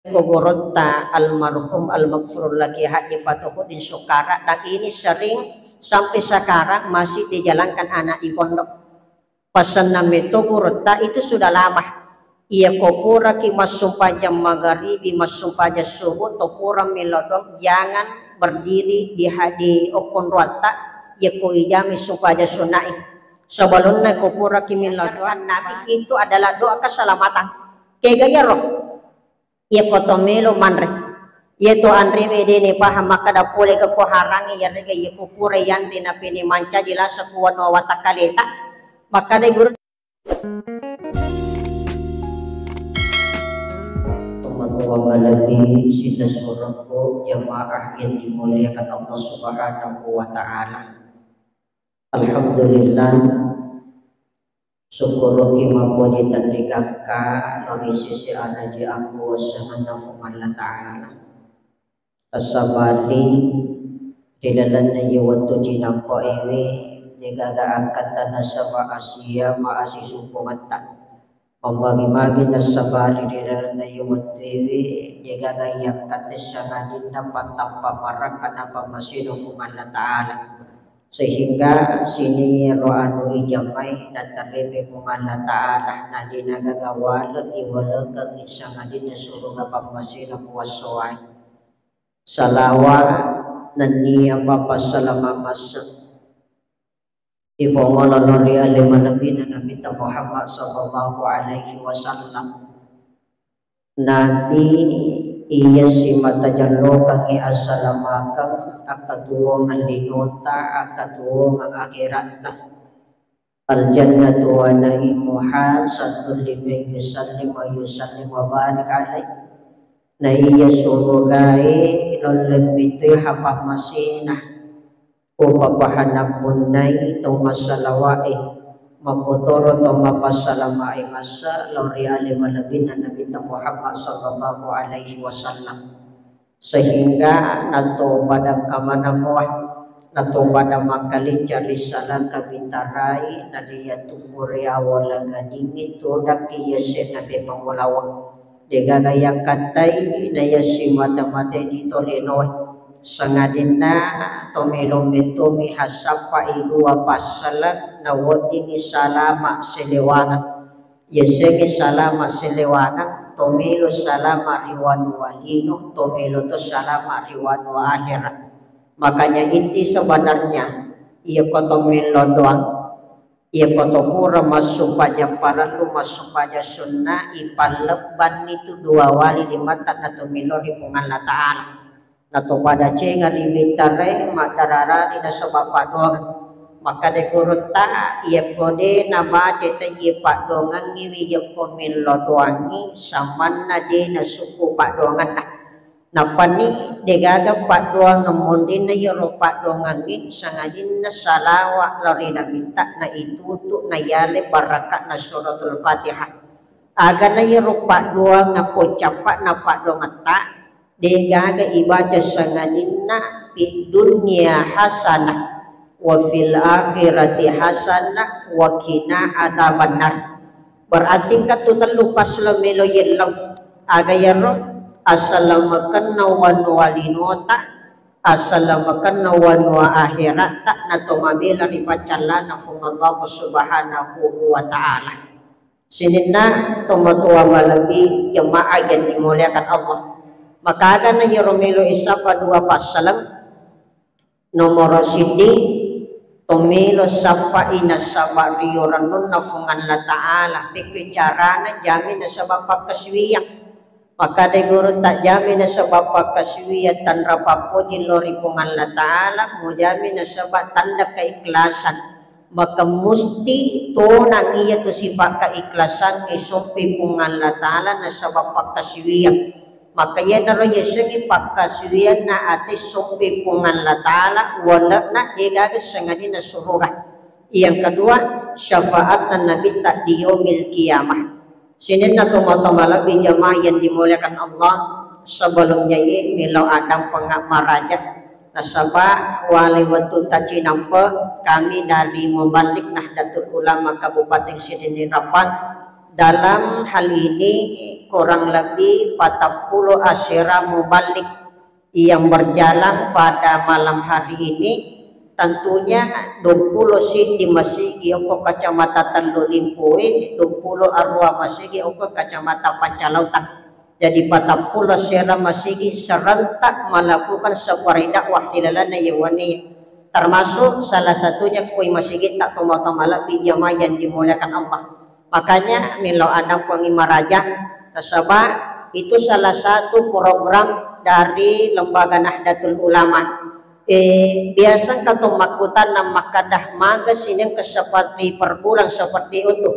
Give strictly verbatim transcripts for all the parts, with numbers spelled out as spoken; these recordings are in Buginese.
Ko gorotta almarhum almaghfurullah Kiai Haji Fatuhuddin Sukara, dan ini sering sampai sekarang masih dijalankan anak di pondok. Pasenna metto gurutta itu sudah lama. Iya ko puraki massumpajang magaribi, massumpajang subuh, to pura melodong, jangan berdiri di ha-, di okkonroatta, iya ko ijami sumpajang sunna'i. Sebelumnya ko puraki melodong, Nabi itu adalah doa keselamatan. Kega iyaro? Iya ko to melo manre. Iya to anrewe de ne paham makkada pole ke ko harangi, yarega iya ko pura yanre napene mancaji lasa ko wanua watakkaleta. Makkada guru. Tomatoa malebbi sininna suroku jamaah yang dimuliakan Allah Subhanahu wa Ta'ala. Alhamdulillah, sukkuruki mappoji tenrigakka lo ri sisi araji akuwassangenna Puang Allah Ta'ala. Tassabari ri lalenna iye wettu cinampe'ewe, degaga akkatta nasaba asia maasisumpungetta. Mabagi-bagi nassabari ri lalenna iye wettuewe, degaga iyakkatessang adinna pattappa barakka napammasena Puang Allah Ta'ala. Sehingga sininna ro anu ijammai naterrimi Puang Allah Ta'ala, na degaga wale iwalekengngi sangadinna suruga pammasena puassowae. Salawa nennia papassalama masse ifongolo lo ri ale malebbina Nabitta Muhammad sallallahu alaihi wasallam. Nabi iya simata jallokengngi assalamakeng, akkatuwongeng linota, akkatuwongeng akheratta. Al-jannatu wa na'imuha khairul liman yusalli wa yusallim wa barik alaih. Na iya surugae lolleng mitui hapammasena. Upapahana punnai to massalawae, makkotoro to mapassalamae masse lao ri ale malebbina Nabitta Muhammad sallallahu alaihi wasallam. Sehingga nato pada kamanangoa, nato pada makkalicca ri salangka bitarai, na iyatu pura awala gadingngi tudakki yasenna bepang ulaweng. Degaga yakkattai na yassimata-matai di tolinoe. Sangadinna to melo mettomi hassappai dua passaleng, na weddingngi salama selewangeng. Yasengnge salama selewangeng, to melo salama ri wanua lino, to melo to salama ri wanua akhera. Makanya inti sebenarnya, iya ko to melo doang, iya ko to pura massumpajang parellu, massumpajang sunna, ipallebbanni tu dua wali limatta na to melo ri Puang Allah Ta'ala. Nato pada cenga ri bitarai maddararani nasaba paddoangeng. Makkada gurutta, iya ko de nabaca taiye paddoangengngiwi, iya ko melo doangngi samanna de nasukku paddoangenna. Nappani degaga paddoangeng monrinna iyaro paddoangengnge, sangadinna salawa lao ri Nabitta, na itutu nayale barakatna Suratul Fatihah. Agana iyaro paddoangeng ko cappa'na paddoangetta, degaga ibaca sangadinna fid dunya hasanah wa fil akhirati hasanah wa qina adzabannar. Berarti engka tu tellu passaleng melo yellau. Aga iyaro? Assalamakenna wanua linota, assalamakenna wanua akheratta, na to mabela ri paccallana Puang Allah Subhanahu wa Ta'ala. Sininna tomatoa malebbi jamaah yang dimuliakan Allah. Maka agana iyaro melo isappa dua passaleng? Nomoro siddi, to melo sappai nasaba rio rennunna Puang Allah Ta'ala. Pekkoi carana? Jami nasaba pakkasiwiang. Makkada gurutta, jami nasaba pakkasiwiang, tanra pappoji lao ri Puang Allah Ta'ala, mujami nasaba tanda keikhlasan. Maka musti tonang iyatu sipa' keikhlasangnge sompe Puang Allah Ta'ala nasaba pakkasiwiang. Maka iyanaro yasengnge pakkasiwianna ate sompe Puang Allah Ta'ala, wale'na degaga sangadinna suruga. Yang kedua, syafaatna Nabitta di yaumil qiyamah. Sininna tomatoa malebbi jamaah yang dimuliakan Allah, sebelumnya ye melo addampeng maraja. Nasaba wale wettu tacinampe, kami dari Muballigh Nahdlatul Ulama Kabupaten Siddi Rappang Dalam hal ini kurang lebih patappulo asera muballigh yang berjalan pada malam hari ini, tentunya duappulo siddi masigi okko Kacamata Tellu Limpoe, duappulo arua masigi okko Kacamata Pancalautang. Jadi patappulo asera masigi serentak melakukan safari dakwah di lalenna yewane. Termasuk salah satunya koi masigitta tomatoa malebbi jamaah yang dimuliakan Allah. Makanya melo adampengi maraja, nasaba itu salah satu program dari Lembaga Nahdlatul Ulama. Eh, biasa engka to makkutana makkada, maga sining ke seperti per bulan seperti itu.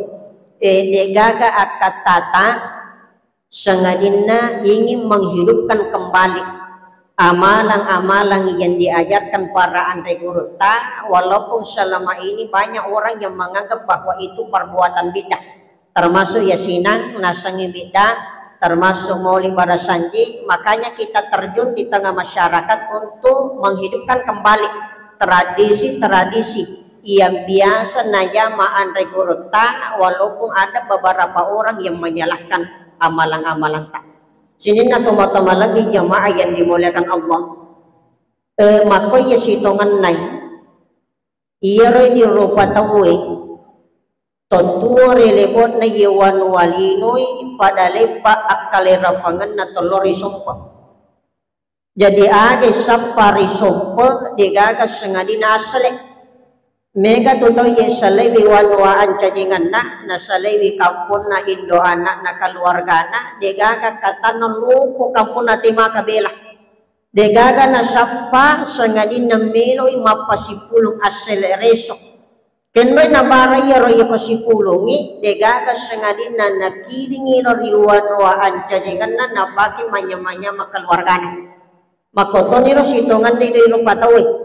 Eh, degaga akkattata sangadinna ingin menghidupkan kembali amalan-amalan yang diajarkan para anre gurutta, walaupun selama ini banyak orang yang menganggap bahwa itu perbuatan bid'ah, termasuk yasinang nasengngi bid'ah, termasuk maulid barasanji. Makanya kita terjun di tengah masyarakat untuk menghidupkan kembali tradisi-tradisi yang biasa najama anre gurutta, walaupun ada beberapa orang yang menyalahkan amalan-amalanta. Sininna tomatoa malebbi jamaah yang dimuliakan Allah. Eh, makkoiya sitongennai, iyaro di rupa tauwe, tottuo ri lebo'na ye wanua linoi pada leppa akkalerapangenna tello ri sompe. Jadi aga sappa ri sompe, degaga sengadina assele. Mega tu tau ye salewi wanua ancajingenna, nasalewi kamponna, indo anakna, keluargana, degaga katanna loko kamponna temaka bela. Degaga nasappa sengadinna meloi mappasipulung assele reso. Kenroi nabara iyaro iko sipulungi, degaga sengadinna nakiringi lo ri wanua ancajingenna napake manyama-nyama keluargana. Makkotoniro sitongenna ri rupa tauwe.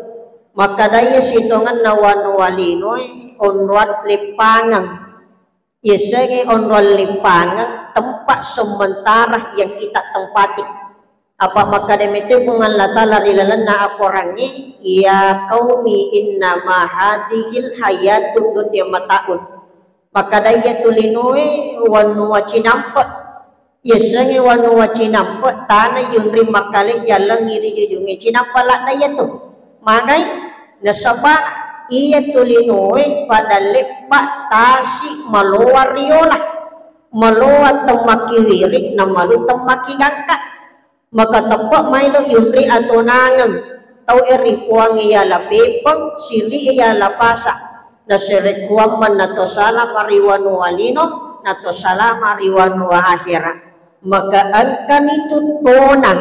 Makkadaiya sitongenna wanua linoe, onroang leppangeng. Yasengnge onroang leppangeng, tempat sementara yang kita tempati. Apa makkada mete Puang Allah Ta'ala ri lalenna akorangnge, "Ya qaumi innama hadzihil hayatud dunya mata'un." Makkada iyatu linoe wanua cinampe. Yasengnge wanua cinampe, tana yunri makkalejja lengngi ri jujungnge cinampe ladda iyatu. Magai? Nasaba iyatu linoe pada leppa tasi maloa riola. Maloa temmakki wiring, namalu temmakki gangka. Maka teppa maelo yunri atonangeng tau e ri Puang e yala pepeng, siri e yala pasa. Naserekkuammenna to salama ri wanua lino, na to salama ri wanua akhera. Maka engkani tu tona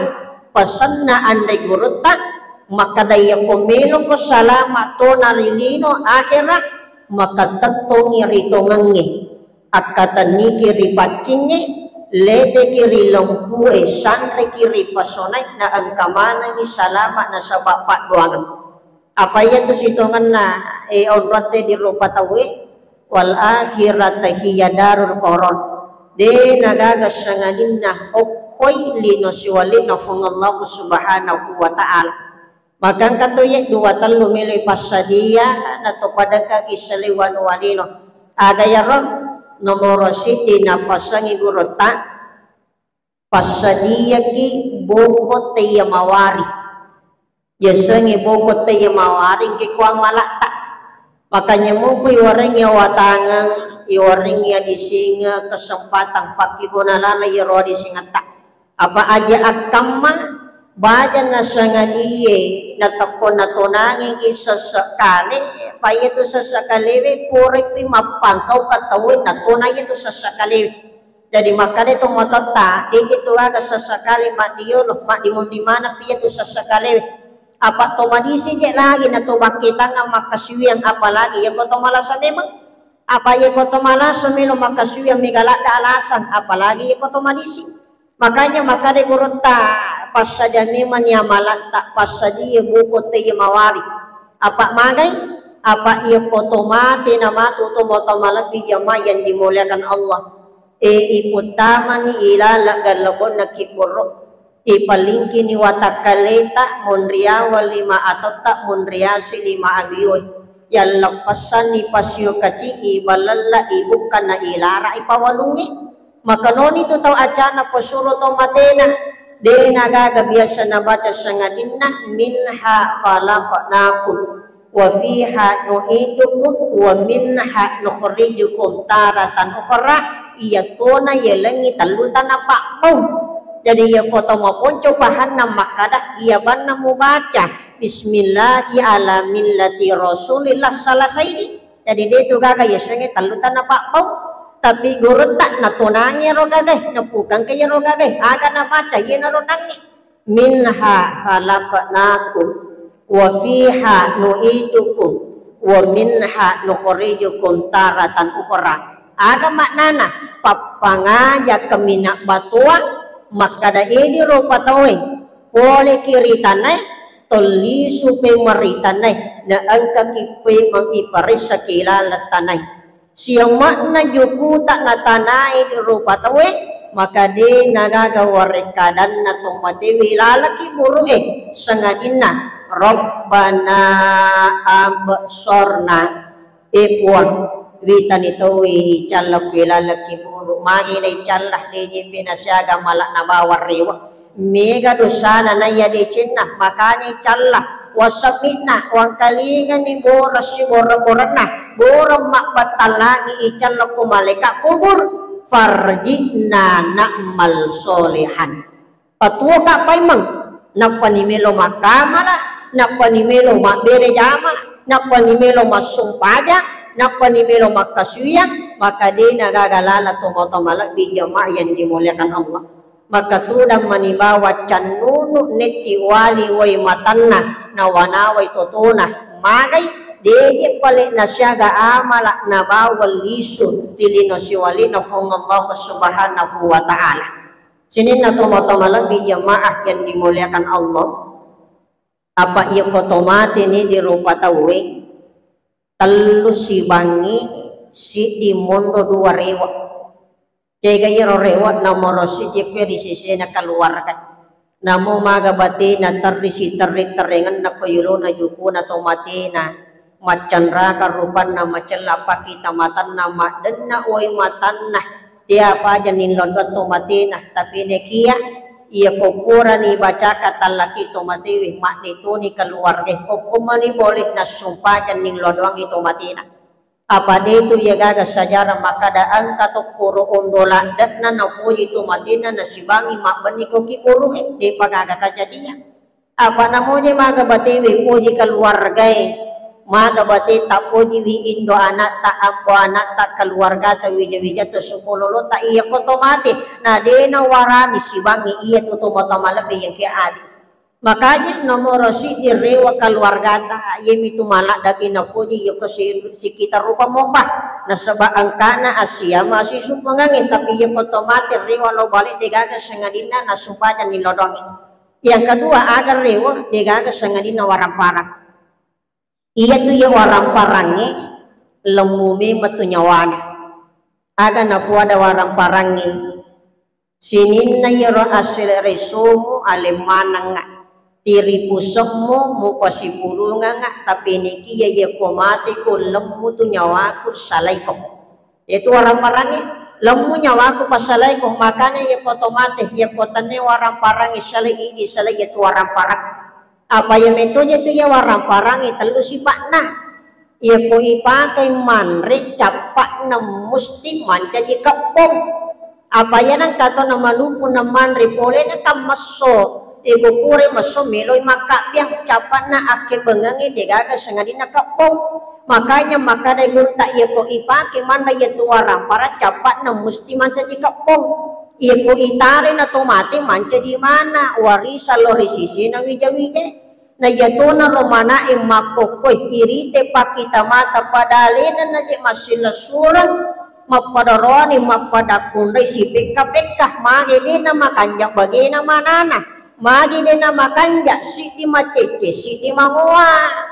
pasenna anre gurutta, makkada iyako meloko salama tona ri lino akhera, maka tettongi ri tongengnge. Akkatenniki ri paccingnge, leteki ri lempue, sanreki ri pesonai, na engka manengngi salama nasaba paddoangeng. Apa iyatu sitongenna, e, onroatte di rupa tauwe, wal akhiratu hiya darul qarar. De nagaga sangadinna okkoi lino siwallinna Fuang Allahu Subhanahu wa Ta'ala. Maka engka to ye dua tellu melo ipassadia, nato padengkaki saliwanu walino. Aga yaro? Nomoro siddi napasangi gurutta, passadiaki boko teiya mawari. Yasengnge boko teiya mawari engke kuang malatta. Makanya muku iwarengngi awatangeng, iwarengngi adisingeng kesempatan pakkiguna laleng iyaro adisingetta. Apa aja akkamma, baja nasangadie nateppo natonangengngi sesse kale, pa iyatu sesse kalewe puraipi mappangkauka tauwe natona iyatu sesse kalewe. Jadi makkeda to matotta, deje tu aga sesse kale maddiolo, maddimundi maneng pi iyatu sesse kalewe. Apa to madisi je lagi na to bakketangnga makkasiwiang, apalagi iyako to malasa memeng. Apa iyako to malasa melo makkasiwiang mega ladda alasang, apalagi iyako to madisi. Makanya makkeda gurutta, passadia memang ni amalatta, passadia boko teiya mawari. Apa magai? Apa iyako to mate na matu to motto malebbi jamaah yang dimuliakan Allah. E, iputtamani ilala gallebonna kibborro. Ipalingkini watakkaleta monriawa lima atotta monriasi lima abioi. Yalleppessanni pasio kaci'i, balella ibukkanna ilara ipawalungngi. Makanoni tu tau acana pasuro to matena. Dena gaga biasa nabaca sangadinna minha khalaqnakum wa fiha nu'idukum wa minha nukhrijukum taratan ukhra. Iya tona yelengi tellu tana pabbau. Jadi iya kota maponco pahanna makkada iya banna mubaca bismillahi ala millati rasulillah salasaidi. Jadi de tu gaga yasengnge tellu tana pabbau. Tapi gurutta natonangi ro gaga, napukangke iyaro gaga, aga nabaca iyanaro nangnge. Minha khalaqnakum wa fiha nu'idukum wa minha nukhrijukum taratan ukhra. Aga maknana? Pappangaja kemina batoa makkada edi rupa tauwe pole ki ri tanae, tollisu pemeng ri tanae, na engkaki pemeng iparessaki laleng tanae. Siamakna jukuta natanae di rupa tauwe, maka de nagaga warekkadanna to matewe laleng kiburu'e, sangadinna Rabbana absorna, e Puang, witani tauwe icalla ku laleng kiburu, magi na icalla, de jeppe nasiaga mala nabawang rewe. Mega dosana naiya decenna, makanya icalla. Wasammi'na, wangkalingani boreng siboreng-borenna, boreng mabbattallangi icalla ko malaeka kubur, farji'na na'mal solehan. Patuoka paimeng, nappani melo makkamala, nappani melo mabbere jama, nappani melo massumpajang, nappani melo makkasuwiyang, maka dena gaga lala tomatoa malebbi jamaah yang dimuliakan Allah. Maka tudang mani bawang cannunu netti wali wai matanna, nawa-nawai totona, magai, deje pale nasiaga amala nabawang lisu ri lino siwalina Puang Allah Subhanahu wa Ta'ala. Sininna tomatoa malebbi jamaah yang dimuliakan Allah. Apa iya ko to mate ni di rupa tauwe, tellu sibangi, siddi monro, dua rewe. Kega iyaro rewe nomoro siji ko ri sesena keluarga. Namo maga batena terri siterri-terrengenna ko yolona jukuna to matena. Maccanraka rupanna, macella pakita matanna, maddenna wai matanna. Tea paja nillodoang to matena, tapi nekia iya ko purani bacaka tallaki to matewe, madde toni keluarga, okko mani boleh nassumpajang nillodoangi to matena. Apa de tu iya gaga sejarah makkada engka tokkoro ondo ladde'na napoji to matena nasibangi mabbenni ko kiburu'e, depa gaga kajadian. Apa namoje maga batewe poji keluargae, maga bate tappojiwi indo anatta, ambo anatta, keluargata, wija-wijata, supololota iya ko to mate, na de nawarani sibangi iya tu tomatoa malebbi engke adi. Makanya nomoro siddi rewe keluargata, iyami tu maladdaki napoji iya ko si-, sekitar rupa mopa, nasaba engkana assiama asisumpengangi, tapi iya ko to mate rewe lo bale de gaga sengadinna nasumpajang nilodongi. Yang kedua, aga rewe de gaga sengadinna waramparang. Iyatu iya waramparangngé lemmu mémeng tu nyawana. Aga napuada waramparangngé? Sininna iyaro asélé résomu alémmanengnga, tiripusemmu mupasipulungengnga, tapi nikiya iyako matéko lemmu tu nyawaku salaiko. Iyatu waramparangngé, lemmu nyawaku pasalaiko, makanya iyako to maté, iyako tenné waramparangngé salai idi, salai iyatu waramparang. Apa iya métoja tu iya waramparangngé tellu sipa'na. Iyako ipakai manré, cappa'na musti mancaji kebbong. Apa iya nengka to namalupu namanré polé na tammesso. Iko pura messo méloi makkabbiang, cappa'na akkébbengengngi dégaga sangadinna kebbong. Makanya makkadai gurutta, iyako ipaké manré iyatu waramparang, cappa'na musti mancaji kebbong. Iyako itaré na to maté mancaji mana, warisan lao ri siséna wija-wijaé. Na iyatonaro manaé makkokkoi, irité pakkitamata pada aléna naje massilessureng, mappada roani, mappada kunrai sipékka-pékka, magi dé namakanja bagéna manana, magi dé namakanja, siddi macéccé, siddi mangoa.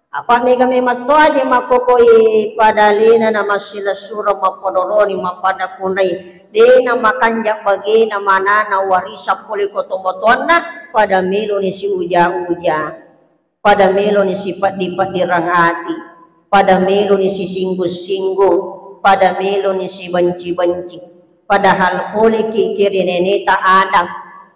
Apa méga mémeng toaje makkokoi pada aléna na massilessureng, mappada roani, mappada kunrai, dé namakanja bagéna manana warisan polé ko tomatoanna, pada méloni siuja-uja. Pada méloni sipeddi-peddireng ati. Pada meloni sisinggung-singgung, pada meloni sibenci-benci. Padahal poleki ki ri neneta Adam,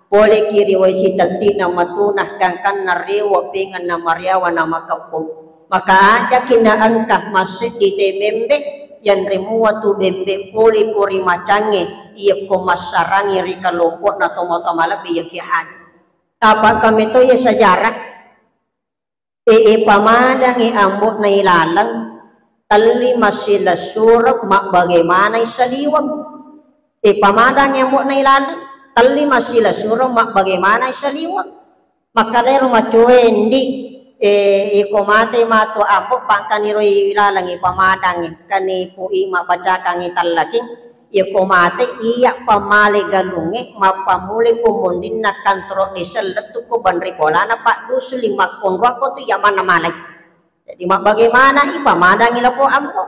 poleki ri wae sitetti na matuna, gangkanna rewe pengenna mariawa na makeppu. Maka ajaki na engka masseddi te bembe, yanre mua tu bembe pole ko ri macangnge, iyakko massarangi ri kalompo'na tomatoa malebbi yaki haji. Apa kameto iya sejarah, E, e, pamadangngi ambo'na ilaleng, telli massilessureng mabbagaimana saliweng. E, pamadangngi ambo'na ilaleng, telli massilessureng mabbagaimana saliweng. Makkedaro macoe, ndi, e, iko mate matu ambo, pangkaniro ilaleng ipamadangngi, kani pui mabbacakangngi tellaking, Iyako mate, iya pamale galungnge, mappammulai ko mondinna kantoro desa lettu ko banri bolana paddusu lima konroako tu iya manna malai. Jadi mabbagaimana i pamadangngi lako ambo.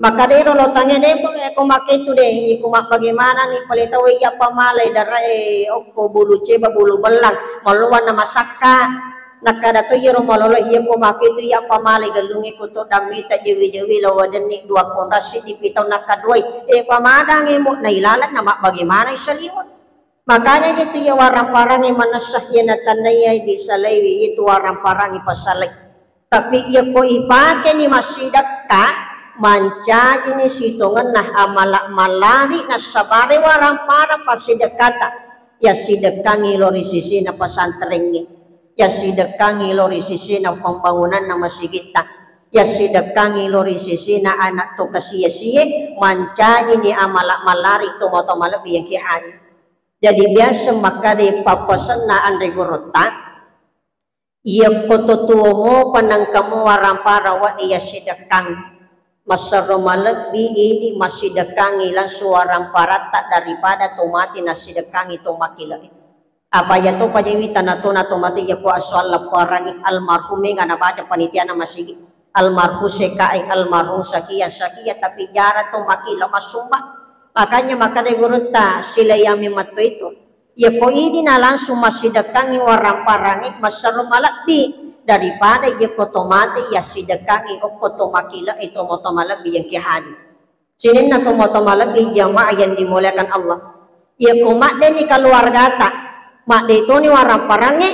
Makkedaro lo tangnge, de ko, ko makketu de, iko mabbagaimana ni pale tau iya pamale darae okko bulu ceba bulu bellang, malluanna masakka. Nakkada to iyaro malolo, iyako makketu iya pamale gellungnge ko to dammita jewe-jewe lao wadenni dua konra siddi pitau nakkaduai. E, pamadangnge mo nailaleng na mabbagaimana saliweng. Makanya itu iya warang-parangnge manessa iya natannaiya disalaiwi itu warang-parangnge pasalai. Tapi iyako ipakeni massidekka, mancajini sitongenna amala mallari nassabare warang-parang passidekkata. Yassidekkangi lo ri sisina pesantrengnge, yassidekkangi lo ri sisina pembangunanna masigitta, yassidekkangi lo ri sisina anak to kasia-sie, mancajini amala mallari tomatoa malebbi yang ki haji. Jadi biasa makkeda pappasenna anre gurutta, Iyakko to tuo mopa nengka mua warang-parang wedding yassidekkangi. Massero malebbi idi massidekkangi langsung warang-paratta daripada to mati nassidekkangi to makkile'e. Apa iya topa jaji tana tona to mati iyakko asso allapparangi almarhum mega nabaca panitiana masigi. Almarhum sekae, almarhum sakia, sakia, tapi jarang to makkile massumba. Makanya makkeda gurutta, silaiami matto itu. Iyako idi na langsung massidekkangi warang-parangnge massero malebbi daripada iyako to mate yassidekkangi okko to makkile'e tomatoa malebbi yang ki haji. Sininna tomatoa malebbi jamaah yang dimuliakan Allah. Iyako maddeni keluargata, madde toni warang-parangnge,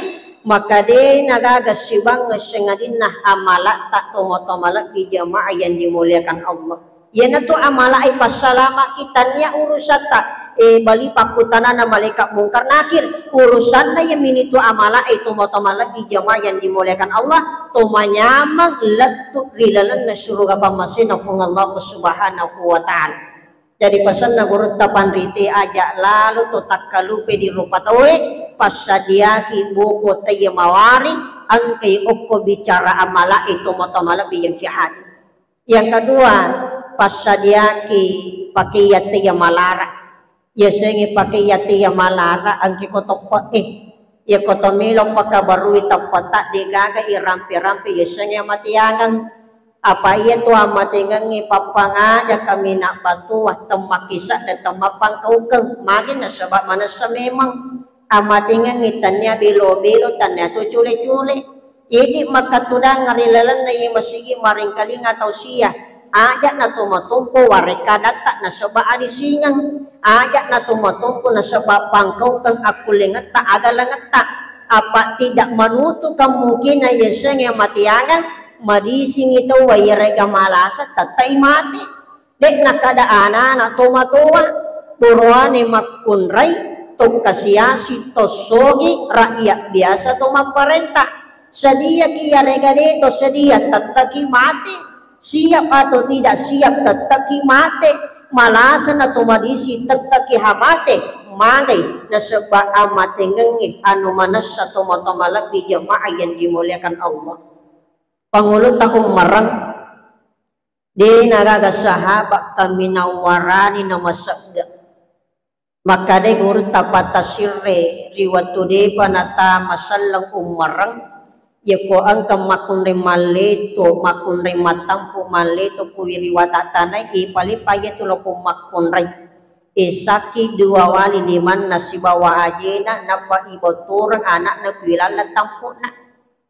maka de nagaga sibang sengadinna amalatta tomatoa malebbi jamaah yang dimuliakan Allah. Iyanatu amalae passalamaki, tania urusatta, e, bali pakkutanana malaikat Mungkar Nakir. Urusanna iyaminitu amalae tomatoa malebbi jamaah yang dimuliakan Allah, to manyameng lettu ri lalenna suruga pammasena Puang Allah Subhanahu wa Ta'ala. Jadi pasenna gurutta panrite, aja lalo to takkalupe di rupa tauwe, passadiaki buku taiya mawari, engkai okko bicara amalae tomatoa malebbi yang ki haji. Yang kedua, passadiaki pakaian taiya malara. Yasengnge pakaian taiya malara engki ko toppe'e. Iyako to melo pakabarui teppe'ta degaga irampe-rampe yasengnge amatiangeng. Apa iyatu amatengengnge pappangaja kaminang batua, temmakkisadda temmappangkaukeng. Magi nasaba manessa memang. Amatengengngi tania belo-belo, tania to cule-cule. Idi makkatudang ri lalenna iye masigi maringkalinga tausia. Aja na to matompo warekadatta nasaba adisingeng. Aja na to matompo nasaba pangkaukeng akkullengetta agalengetta. Apa tidak menutup kemungkinan yasengnge matiangang madisingi tauwa iyarega malasa tettai mate. De'na kada anana tomatoa, boroane makkunrai, to kasiasi, to sogi, rakyat biasa to mapparenta. Sediaki iyarega de to sedia, tettaki mate. Siap atau tidak siap, tettaki mate. Malasa na to madisi, tettaki ha mate. Magai nasaba amatengengnge anu manessa tomatoa malebbi jamaah yang dimuliakan Allah. Pangulutta ummareng, de nagaga sahaba kaminang warani namasegga. Makkadai gurutta pattasirre ri wettu depa natama selleng ummareng, yako engka makkunrai malleto, makkunrai mattampu malleto kuwi ri wata tanai, ipalepa iyatu loppo makkunrai. Isakki dua wali limanna sibawa ajena, nappa ibottoreng anakna kuwi laleng tampu'na.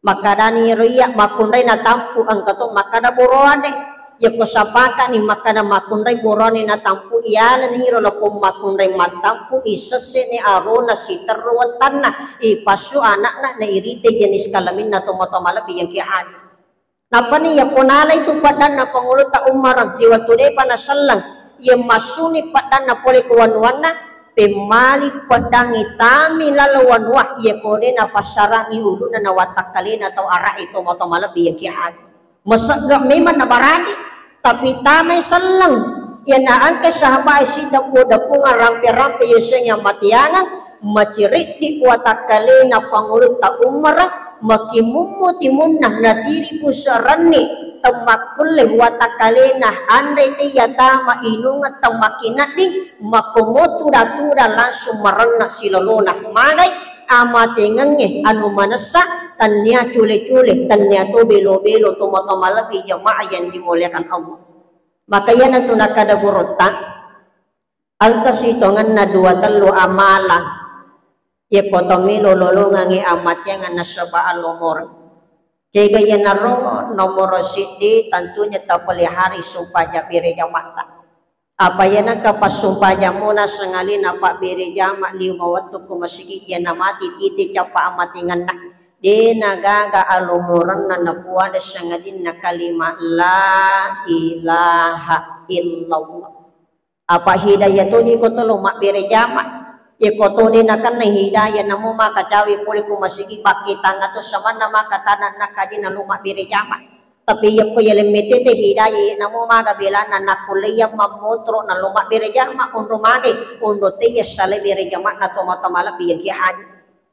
Makkadani ro iya makkunrai natampu, engka to makkada boroane. Yakko sapakani makkada makkunrai boroane natampu, iyalani ro lako makkunrai mattampu, isesseni arona siterru wettanna, ipassu anakna, nairite jenis kelaminna tomatoa malebbi yang ki hadir. Nappani yakko nalai tu paddanna pangulutta ummareng ri wettu depa naselleng, iya massuni paddanna pole ko wanuanna, pemmali paddangi tami laleng wanua, iya ko de napassarangi ulunna na watakkalena tau arahe tomatoa malebbi yang ki hadir. Masegga memang nabarani, tapi tamai selleng. Iyana engka sahabae sideppu-deppungeng rampe-rampe yasengnge amatiangeng, maciriddi watakkalena pangulutta ummareng, makimummu timunna natiri puserenni, temmakkulle watakkalena anre te yatama inungeng temmakkinedding, makkomo tuda-tuda langsung marenna silolona. Magai amatengengnge anu manessa, tennia cule-cule, tennia to belo-belo, tomatoa malebbi jamaah yang dimuliakan Allah. Maka iyanatu nakkada gurutta, engka sitongenna dua tellu amalang, yakko to melo lolongengngi amatiangeng nasaba alomoreng. Kega iyanaro nomoro siddi, tentunya tapelihara sumpajang bere jamatta. Apa iyana engka passumpajammu nasengalina pabbere jama liu mawettu ko masigi, iyana mati titi cappa amatengenna. De nagaga alomorenna napuada sangadinna kalima la ilaha illallah. Apa hidayah toji ko tolo mabbere jama. Yeko to de nakenna hidayah namo maka cawe pole ko masigi, bakke tangnga to samanna maka tana nakkaji nalo mabbere jama. Tapi yakko yaleng metete hidayah namo maga belana nakkulle iya mammotoro nalo mabbere jama, onro mage, onro te iya sale bere jamana tomatoa malebbi yang ki haji.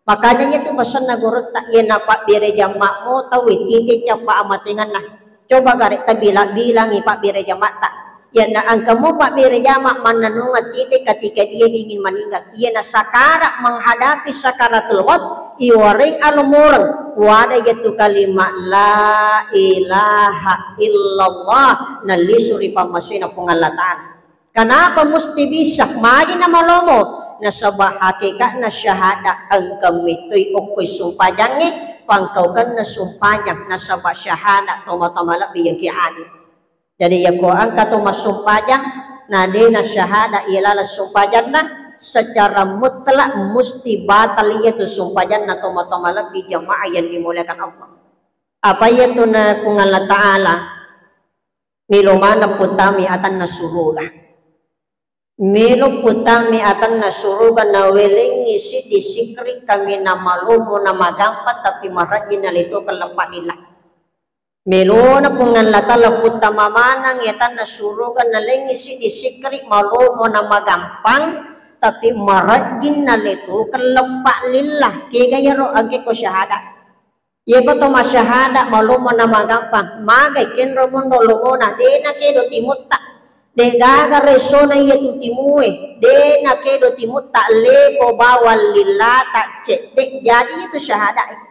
Makanya iyatu pesanna gurutta, iya napabbere jama'mu tauwe tite cappa amatenganna. Coba gare tabilang-bilangi pabbere jama'ta. Iyana engka mo pabbere jama mannanungeng tite ketika dia ingin meninggal. Iyana sakarat, menghadapi sakaratul maut, iwareng alomoreng, wada iyatu kalima la ilaha illallah, nallisu ri pammasena Puang Allah Ta'ala. Kenapa musti bisa? Magi namalomo? Nasaba hakikatna syahada engka metoi okkoi sumpajangnge, pangkaukenna sumpajang, nasaba syahada tomatoa malebbi yang ki adil. Jadi yako engka to massumpajang, na dena syahada ilaleng sumpajanna, secara mutlak musti batal iyatu sumpajanna tomatoa malebbi jamaah yang dimuliakan Allah. Apa iyatu na Puang Allah Ta'ala? Melo maneng putami atanna suruga. Melo putami atanna suruga nawelengngi siddi sikri kaminang malomo na magampang, tapi marajin naletokeng leppa lillah. Melona Puang Allah Ta'ala puttama maneng atanna suruga nalengngi siddi sikri malomo na magampang, tapi marajin naletokeng leppa lillah. Kega iyaro engke ko syahada. Iyako to masyahada malomo na magampang, magai kenro monro lomona, dena kedo timutta, degaga resona iyatu timue, dena kedo timutta, lepo bawang lilata cedde, jaji itu syahada.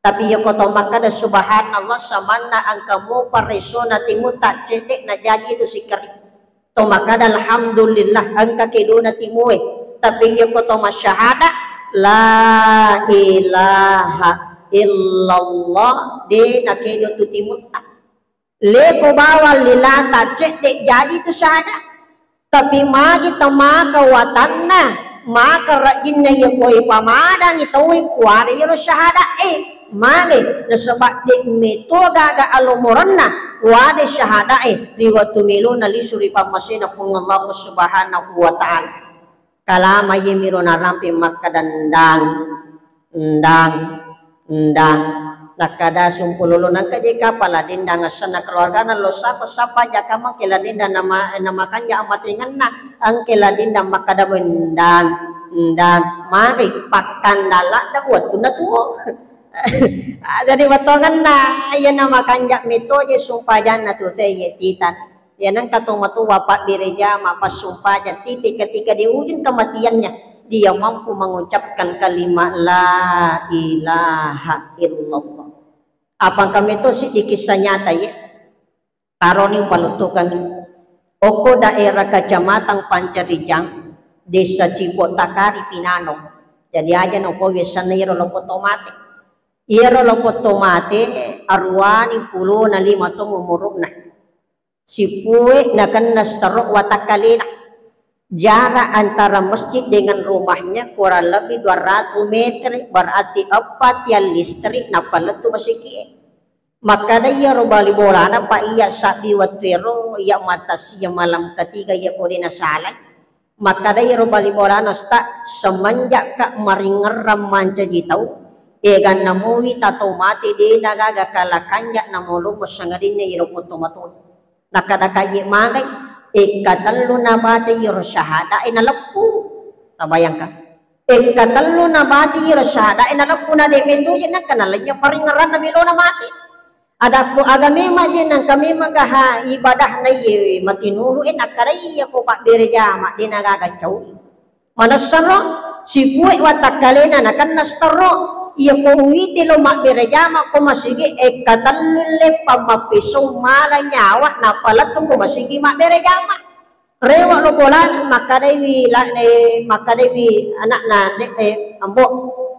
Tapi iyako to makkada subhanallah samanna engka mopa resona timutta cedde, na jaji itu sikri. To makkada alhamdulillah engka kedona timue, tapi iyako to masyahada la ilaha illallah de nakedo tu timutta. Lepo bawang lilata cedde jaji tu syahada. Tapi magi tamaka watanna, maka rajinna iyako ipamadangi tauwe kuada iyaro syahada e. Male, nasaba de meto gaga alomorenna, kuade syahadae ri wettu melona lisu ri pammasena Puang Allah Subhanahu wa Ta'ala. Kalama iyemiro narampe makkada ndang, ndang, ndang. Nakkada sumpululu nangka je kapala dendang asenna keluargana lo sapa sapa jaka mangke la dendang nama, nama kanja amatengenna, angke la dendang makkada ndang, ndang. Mari pakkanda ladda wettunna tuo. Ah, jadi wettongenna, iyana makanja metoje sumpajanna tu te ye titan. Iyana engka tomatoa pabbere jama, passumpajang, titik ketika di ujung kematiannya, dia mampu mengucapkan kalimat la ilaha illallah. Apa engka meto siddi kisah nyata ye. Taroni upaluttukangngi. Okko daerah Kecamatan Pancarijang, Desa Cipotakari Pinanong. Jadi aja nopo biasanna iyaro loppo to mate. Iyaro loppo to mate aruwani pulona lima taung umuru'na. Sipue nakenna setero watakkalena. Jarak antara masjid dengan rumahnya kurang lebih dua ratus meter, berarti eppa tiang listrik nappa lettu masigi'e. Makkada iyaro bali bolana, Pak, iya sabbi wettuero, iya matasiya malam ketiga iya ko de nasalai. Makkada iyaro bali bolana, Ustaz, semenjak ka maringerrang mancaji tau, eganna muwi tatau mate de nagaga kala kanja namolomo sangadinna iyaro potto matoa. Nakkada kaje magai, ekka tellu nabate iyaro syahadae naleppu. Tabayangkan. Engka tellu nabati iyaro syahadae naleppu na de metuje nangka nalenya paringngeranna melona mati. Adakku aga memang je nangka memang gaha ibadahna iye matinulu e nakkada iya ko pabbere jama de nagaga caui. Manessaro sipue watakkalena nakenna setero iya ko uwite lo mabbere jama ko masigi ekka tellu leppa mappisau mala nyawa napalettu ko masigi mabbere jama. Rewe lo bolana, makkadaiwi la-, eh, makkadaiwi anakna, de-, eh, Ambo,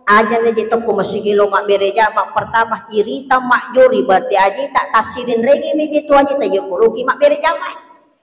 aja na je tokko masigi lo mabbere jama, pertama irita majjori, berarti ajita tassirinrege mi je tu ajita, iya koloki mabbere jama.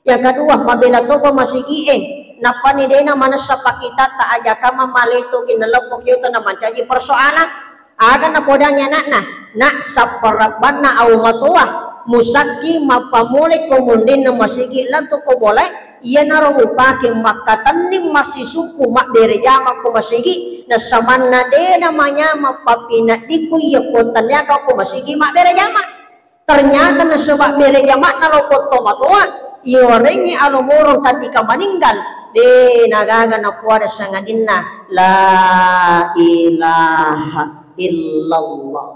Yang kedua, mabela topa masigi e, nappani dena manessa pakitatta aja kama maleto ki naleppo kyoto na mancaji persoalan. Aga napodangi anakna, nak, sapparabbanna au matoa, musakki mappamulai ko munrinna masigi lettu ko bolae, iyanaro upake makkatenning massisukku mabbere jama ko masigi, nasamanna de namanyama pappinaddiku iya ko tanniaka ko masigi mabbere jama. Ternyata nasaba bere jama'na lo potto matoa, iwarengngi alomorong ketika meninggal, de nagaga napuada sangadinna la ilaha illallah.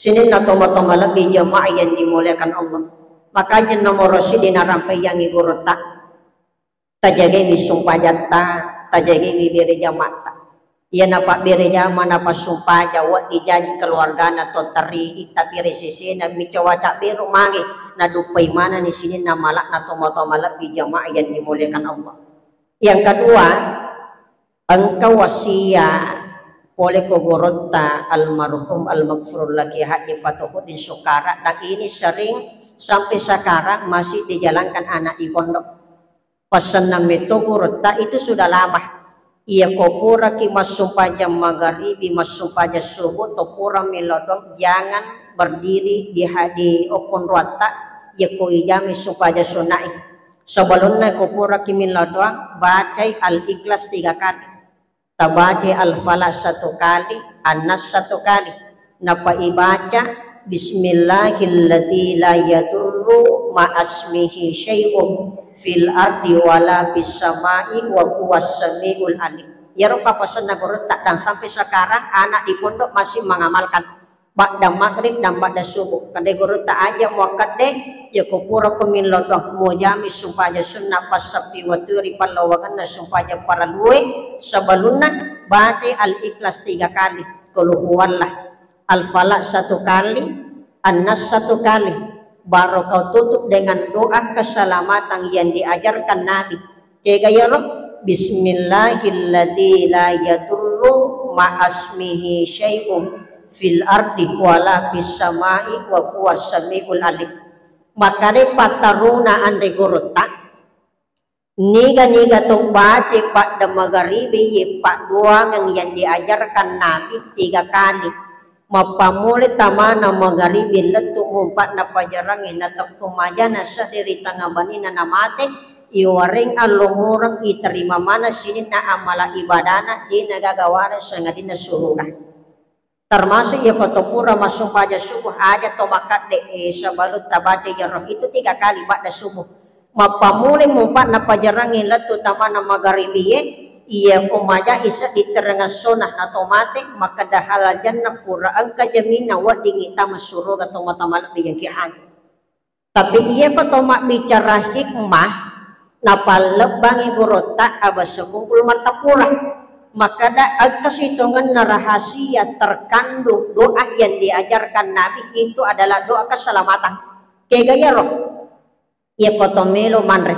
Sininna tomatoa malebbi jamaah yang dimuliakan Allah. Makanya nomor sidi narampaiangi gurutta. Tajagaiwi sumpajatta, tajagaiwi bere jamatta. Iyana pabbere jama napassumpaja wedding jaji keluargana to terri, tapi resesena micawa cabberu mage naduppai manenni sininna malakna tomatoa malebbi jamaah yang dimuliakan Allah. Yang kedua, engka wasiat pole ko gurutta almarhum almaghfurullah Kiai Haji Fatuhuddin Sukara, dan ini sering sampai sekarang masih dijalankan anak di pondok. Passenna metto gurutta itu sudah lama. Iya ko puraki massumpajang magaribi, massumpajang subuh, to pura millau doang, jangan berdiri di ha-, di okkonroatta, iya ko ijami sumpajang sunnae. Sebelumna ko puraki millau doang, bacai Al-Ikhlas tiga kali. Tabacai Al-Falaq satu kali, An-Nas satu kali. Nappa ibaca, "Bismillahilladzi la yadurru ma'asmihi syai'un fil ardi wala fis sama'i wa huwas samiul alim." Iyaro pappasenna gurutta dan sampai sekarang anak di pondok masih mengamalkan. Badda maghrib dan badda subuh. Kedde gurutta aja muakkedde, iya ko pura ko millau doang, mujami sumpajang sunna passappi wettu ri pallawangenna sumpajang parallue, sebelumna bacai Al-Ikhlas tiga kali, Qul huwallah, Al-Falaq satu kali, An-Nas satu kali, baru kau tutup dengan doa keselamatan yang diajarkan Nabi. Kega iyaro, "Bismillahilladzi la yadurru ma'asmihi syai'un fil ardi wala fis sama'i wa huwas samiul alim." Makkeda pattaruna anre gurutta, niga-niga to baca padda magaribi ye paddoangeng yang diajarkan Nabi tiga kali. Mappammula tamana magaribi lettu mumpa'na pajarangnge natekko majana seddi ri tengnga baninna namate, iwareng allomoreng iterima maneng sininna amala ibadana, de nagaga wareng sangadinna suruga. Termasuk iya ko to pura massumpajang subuh aja to makkadde, eh, sebelum tabaca iyaro itu tiga kali ba'da subuh. Mappammula mumpa'na pajarangnge lettu tamana magaribie, iya ko majai seddi terengessona nato mate, makkeda halal jannah pura engka jaminna weddingngi tama suruga tomatoa malebbi engki haji. Tapi iya ko to mabbicara hikmah, napallebbangi gurutta abang sekumpul martapura. Makkeda engka sitongenna rahasia terkandung doa yang diajarkan Nabi itu adalah doa keselamatan. Kega iyaro? Iya ko to melo manre.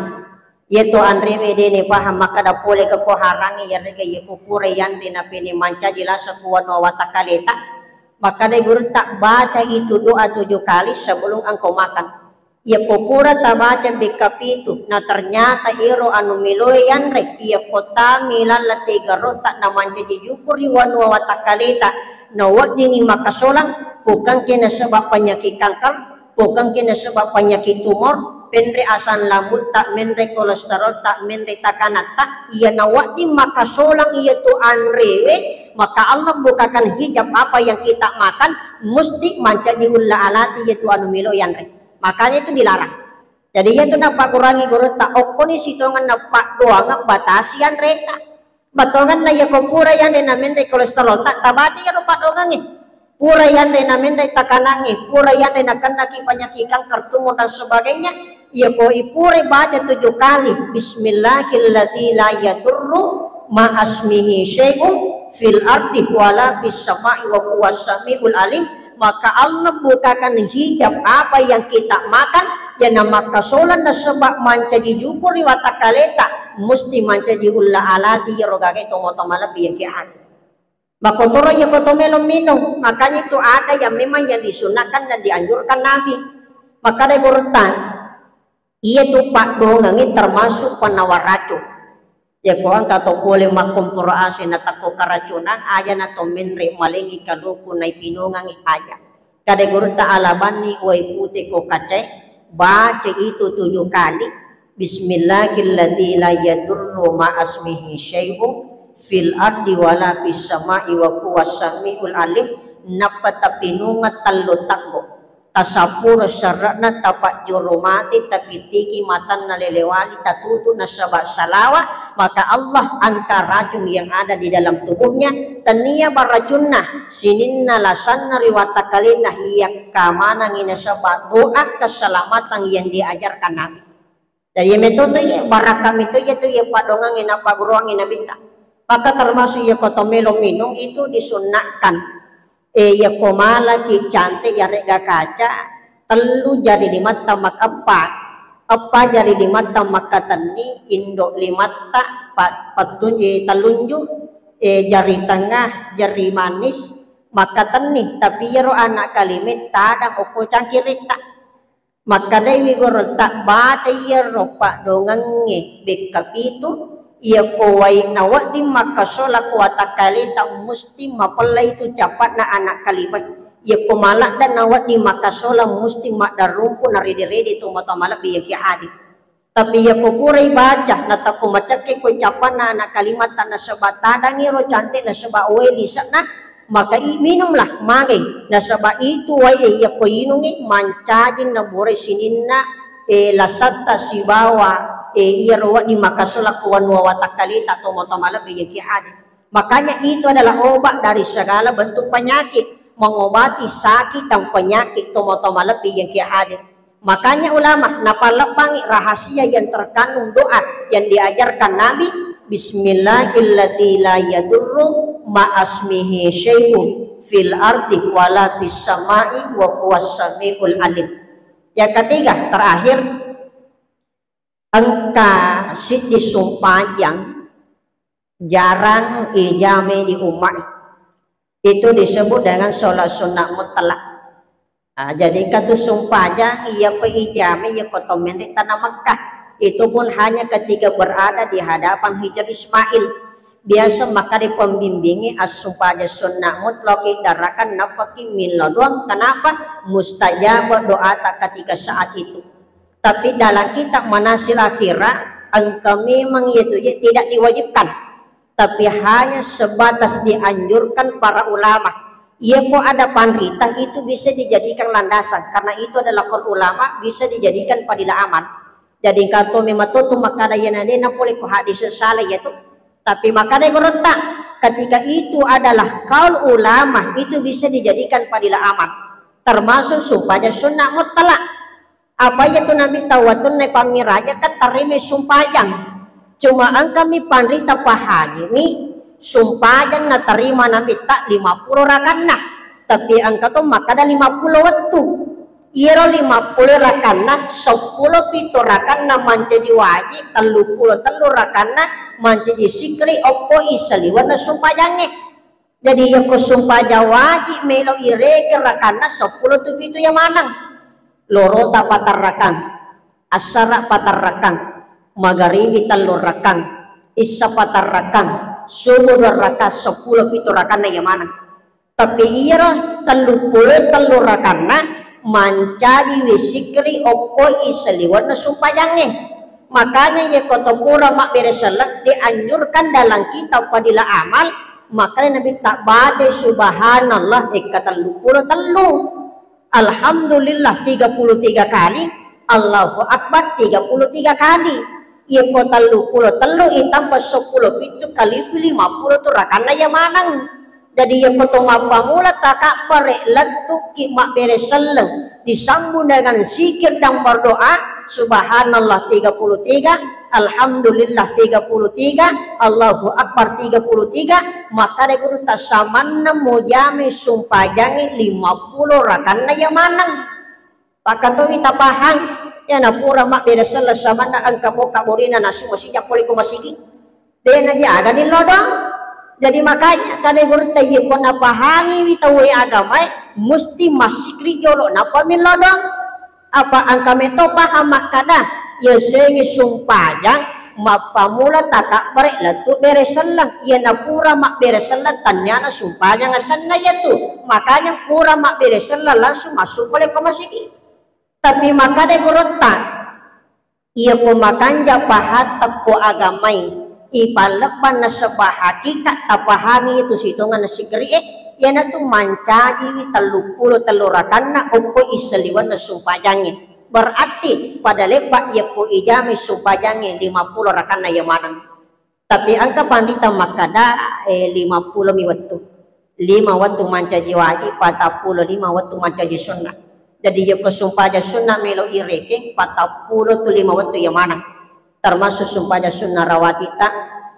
Iya to anrewe dene paham makkeda pole ke ko harangi yarega iya ko pura yanre napene mancaji lasa ko wanua watakkaleta. Makkadai gurutta, baca itu doa tujuh kali sebelum engkau makan. Iyako pura tabaca bekka pitu, na ternyata ero anu meloe yanre, iyako tami lalla tegarota na mancaji juku ri wanua watakkaleta, na weddingi makkasolang, pokangke nasaba penyakit kanker, pokangke nasaba penyakit tumor, penre asam lambutta, menre kolesterolta, menre takanatta, iya na wedding makkasolang iyatu anrewe, maka Allah bukakan hijab apa yang kita makan, musti mancaji ulla alati iyatu anu melo yanre. Makanya itu dilarang. Jadi iyatu napagguruangi gurutta, okkoni sitongenna paddoangeng batasi anreta. Battongenna iyako pura yanre na menre kolesterolta, tabaca iyaro paddoangengnge. Pura yanre na menre takanangnge, pura yanre na kennaki penyakit kanker, tumor dan sebagainya, iyako ipura baca tujuh kali, Bismillahilladzi la yadurru ma'asmihi syai'un fil ardi wala fis sama'i wa huwas sami'ul alim, maka Allah bukakan hijab apa yang kita makan, yana makkasolang nasaba mancaji juku ri watakkaleta, musti mancaji ulla alati iyaro gagai tomatoa malebbi yang ki ati. Makkotoro iyako to melo minung, makanya itu ada yang memang yang disunahkan dan dianjurkan Nabi. Makkadai gurutta, iyatu paddoangengnge termasuk penawar racun. Iyako engka to pole makkomporo ase natakko keracunan, aja na to menre malengi kaluku naipinungangi aja. Kada gurutta, alabanni wae pute ko kacae, baca itu tujuh kali, Bismillahilladzi la yadurru ma'asmihi syai'un fil ardi wala fis sama'i wa huwas sami'ul alim, nappa tapinunga tellu taggo. Tasappuro serre'na, tapajjuru mati, tapittiki matanna lelewali, tatutu nasaba salawa, maka Allah angka racun yang ada di dalam tubuhnya, tania baracunna, sininna lasanna ri watakkalenna, yakka manangi nasaba doa keselamatan yang diajarkan Nabi. Jadi, iya meto tu iya, barakka meto iya tu iya paddoangengnge napagguruangngi Nabitta. Maka termasuk iyako to melo minung itu disunnahkan. Eh, iyako malaki cante yarega kaca, tellu jari limatta makeppa, eppa jari limatta makkatenni, indo limatta pa-, pattun-, eh, tellunju, eh, jari tengah, jari manis makkatenni. Tapi iyaro anak kalime tadang okko cangkiritta. Makkedaiwi gurutta, baca iyaro paddoangengnge bekka pitu, iyako wae na wedding makkasola ko watakkaleta musti mapella itu capatna anak kalimae. Iyako maladda na wedding makkasola musti maddarumpu narede-rede tomatoa malebbi yang ki ati. Tapi iyako purai baca, natakko macekke ko capatna anak kalimatta nasaba tadangi ro cante nasaba wae lise'na, maka i-, minumlah mage, nasaba itu wae e iyako inungi mancaji naburai sininna, eh, lasatta sibawa, eh, iyaro wedding makkasola ko wanua watakkaleta tomatoa malebbi yang ki ati. Makanya itu adalah obat dari segala bentuk penyakit, mengobati sakit dan penyakit tomatoa malebbi yang ki ati. Makanya ulama napallebbangi rahasia yang terkandung doa yang diajarkan Nabi, Bismillahilladzi la yadurru ma'asmihi syai'un fil ardi wala fis sama'i wa huwas sami'ul alim. Yang ketiga, terakhir, engka siddi sumpajang jarang ijame di umma. Itu disebut dengan sholat sunnah mutlak. Ah, jadi engka tu sumpajang, iyako ijame, iyako to menre tana Makkah. Itu pun hanya ketika berada di hadapan Hijr Ismail. Biasa makkeda pembimbingi assumpajang sunnah mutlak idarakan nappaki millau doang. Kenapa? Mustajab doa tak ketika saat itu. Tapi dalam kitab Manasil Akhirah, engka memang iyatu je tidak diwajibkan, tapi hanya sebatas dianjurkan para ulama. Iyako ada panrita itu bisa dijadikan landasan, karena itu adalah kaul ulama, bisa dijadikan fadilah amal. Jadi engka to memang to tu makkeda iyana de napole ko hadis salah iyatu. Tapi makkeda gurutta, ketika itu adalah kaul ulama, itu bisa dijadikan fadilah amal. Termasuk sumpajang sunnah mutlak. Apa iyatu Nabitta wettunna pammiraja kan tarima sumpajang. Cuma engkami panrita pahajimi sumpajang natarima Nabitta lima pulo rakanna. Tapi engka to makkeda lima pulo wettu. Iyaro lima pulo rakanna, seppulo pitu rakanna mancaji wajib, tellu pulo tellu rakanna mancaji sikri okko isaliwenna sumpajangnge. Jadi, yakko sumpajang wajib melo irekeng rakanna seppulo tu pitu iya maneng. Lorota patarrakang, assara patarrakang, magaribi tellu rakang, issa patarrakang, subuh dua rakang, seppulo pitu rakanna iya maneng. Tapi iyaro telluppulo tellu rakanna mancajiwi sikri okko isaliwenna sumpajangnge. Makanya yakko to pura mabbere selleng, dianjurkan dalam kitab Fadilah Amal, makanya Nabi tabbaca subhanallah ekka telluppulo tellu. Alhamdulillah tiga puluh tiga kali, Allahu Akbar tiga puluh tiga kali. Iyako telluppulo tellu itambah seppulo pitu kalipi lima puluh tu rakanna iya maneng. Jadi iyako to mappamula takabbere lettuki mabbere selleng disambung dengan zikir dan berdoa, subhanallah tiga puluh tiga, alhamdulillah tiga puluh tiga, Allahu Akbar tiga puluh tiga, makkada gurutta samanna mujami sumpajangnge lima puluh rakanna iya maneng. Pakkatowi tapahang, iya napura mabbere selleng samanna engka bokka borina nasu masija pole ko masigi. De najaga ni lodong. Jadi makanya kada gurutta iyako napahangiwi tau agamae musti massikri jolo nappa mi lodong. Apa engka meto paham makkada, yasengnge sumpajang mappamula takabbere lettu bere selleng, iya napura mabbere selleng tanniana sumpajang asenna iyatu. Makanya pura mabbere selleng langsung massu pole ko masigi. Tapi makkada gurutta, iyako makanja pahatta ko agamai, ipallebbang nasaba hakikat tapahangi itu sitongenna sikri'e, iyanatu mancajiwi telluppulo tellu rakanna okko isaliwenna sumpajangnge. Berarti pada lebba iyako ijami sumpajangnge lima puluh rakanna iya maneng. Tapi engka panrita makkada, eh, lima puluh mi wettu. Lima wettu mancaji wajib, patappulo lima wettu mancaji sunnah. Jadi iyako sumpajang sunnah melo irekeng, patappulo tu lima wettu iya maneng. Termasuk sumpajang sunnah rawatibta,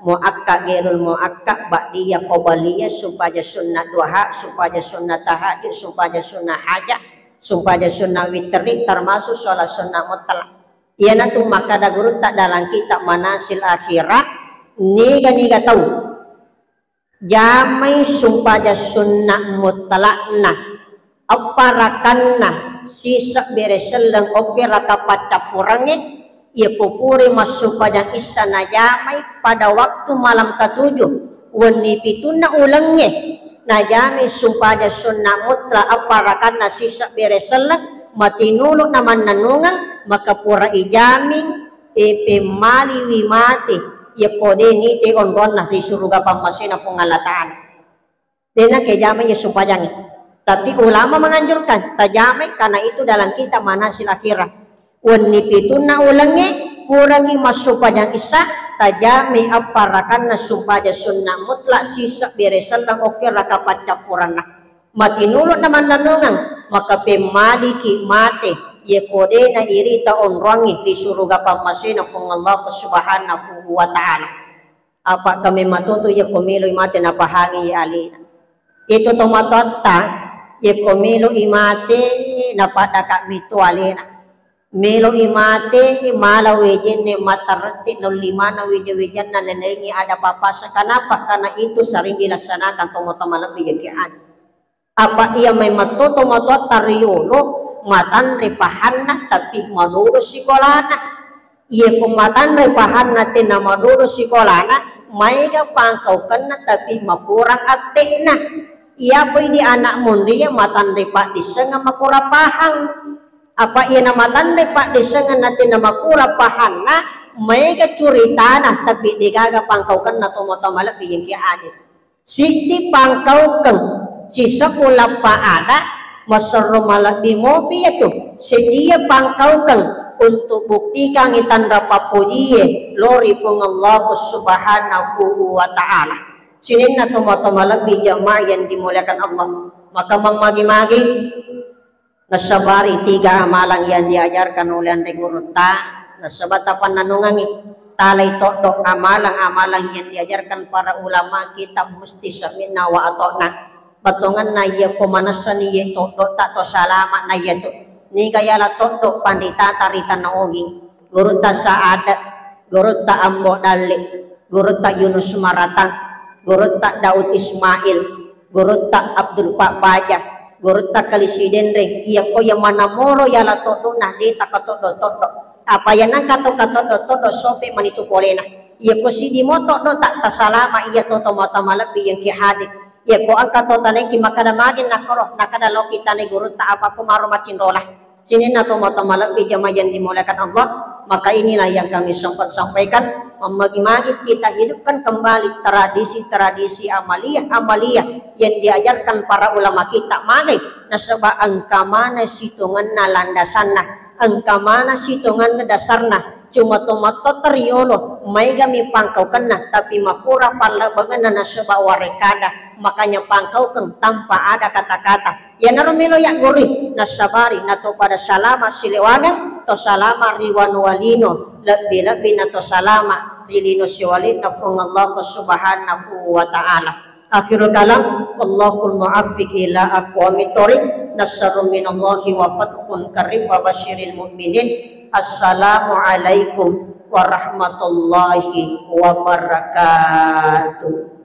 muakka, gairul muakka, ba'diyah, qabliyah, sumpajang sunnah duha, sumpajang sunnah tahajud, sumpajang sunnah hajat, sumpajang sunnah witri, termasuk sholat sunnah mutlak. Iyanatu makkada gurutta dalam kitab Manasil Akhirah, niga-niga tau jamai sumpajang sunnah mutlakna, eppa rakanna, sisebbi bere selleng, okko raka paccappurengnge, iyako pura massumpajang issa najamai pada waktu malam ketujuh, wenni pitunna ulengnge, najamai sumpajang sunnah mutlak eppa rakanna sisebbi bere selleng, matinulu namannennungeng, maka pura ijaming, eh, pemmaliwi mate, iyako de nite onronna ri suruga pammasena Puang Allah Ta'ala. Dena kejamai iya sumpajangnge. Tapi ulama menganjurkan, tajamai karena itu dalam kitab Manasil Akhirah. Wenni pitunna ulengnge, puraki massumpajang issa, tajamai eppa rakanna sumpajang sunnah mutlak sisebbi bere selleng, okko raka paccappurenna. Matinulu namannennungeng, maka pemmaliki mate, iyako de nairita onroangnge ri suruga pammasena Puang Allah Subhanahu wa Ta'ala. Apa kamme matoto iyako meloi mate napahangi alena. Itu tomatoatta, iyako meloi mate napaddaka mitu alena. Meloi mate mala wejenne matarretti naulli maneng wija-wijanna lelaingi ada papasa. Kenapa? Karena itu sering dilaksanakan tomatoa malebbi jaki anu. Apa iya mai metto tomatoatta riyolo matanre pahanna tapi madodo sikolana. Iyako matanre pahanna tenna madodo sikolana, maega pangkaukenna tapi makurang atte'na. Iyapoi di anak monria matanre paddissengeng makurang pahang. Apa iyana matanre paddissengeng natenna makurang pahanna, maega curitana tapi degaga pangkaukenna tomatoa malebbi engka adil. Siddi pangkaukeng, sisebbu lappa ada, maserro malebbi mopi iyatu. Seddie pangkaukeng untuk buktikangi tanra pappojie lao ri Puang Allah Subhanahu wa Ta'ala. Sininna tomatoa malebbi jamaah yang dimuliakan Allah, maka mammagi-magi nasabari tiga amalan yang diajarkan oleh anre gurutta, nasaba tapannanungangi, talai toddo amalan-amalan yang diajarkan para ulama kita musti sami'na wa atokna. Bettuanna iyako manessani iye toddo ta to salama na iyatu. Niga yala toddo panritata ri Tanah Ogi, gurutta Saada, gurutta Ambo Dalle, gurutta Yunus Maratang, gurutta Daud Ismail, Gurutta Abdul Pak Baja, gurutta Kalisi Denreng, iya ko iya manamoro yala toddo'na, de' takatoddo-toddo. Apa iya nangka to katoddo-toddo, sope manitu polena. Iya ko siddi mo toddo tak tasalama, iya to tomatoa malebbi yang ki hadir. Iya ko engka to tanengki makkada magi nakkoro, nakkada loki tane gurutta apa ko maro macinrola. Sininna tomatoa malebbi jamaah yang dimuliakan Allah, maka inilah yang kami sempat sampaikan. Magi-magi kita hidupkan kembali tradisi-tradisi amaliyah-amaliyah yang diajarkan para ulama kita. Magai nasaba engka mana sitongenna landasanna, engka mana sitongenna dasarna. Cuma to mattotta riolo, maegami pangkaukenna, tapi makura pallebbengenna nasaba warekada, makanya pangkaukeng tanpa ada kata-kata. Iyanaro melo yaggurui, nassabari nato pada salama silewagang, to salama ri wanua lino, lebbi-lebbi nato salama ri lino siwalena Fuang Allah Subhanahu wa Ta'ala. Akhirul kalam, Allahul muwaffiq ila aqwamit thoriq, nasrun minallahi wa fathun qarib wa basyiril mu'minin. Assalamualaikum warahmatullahi wabarakatuh.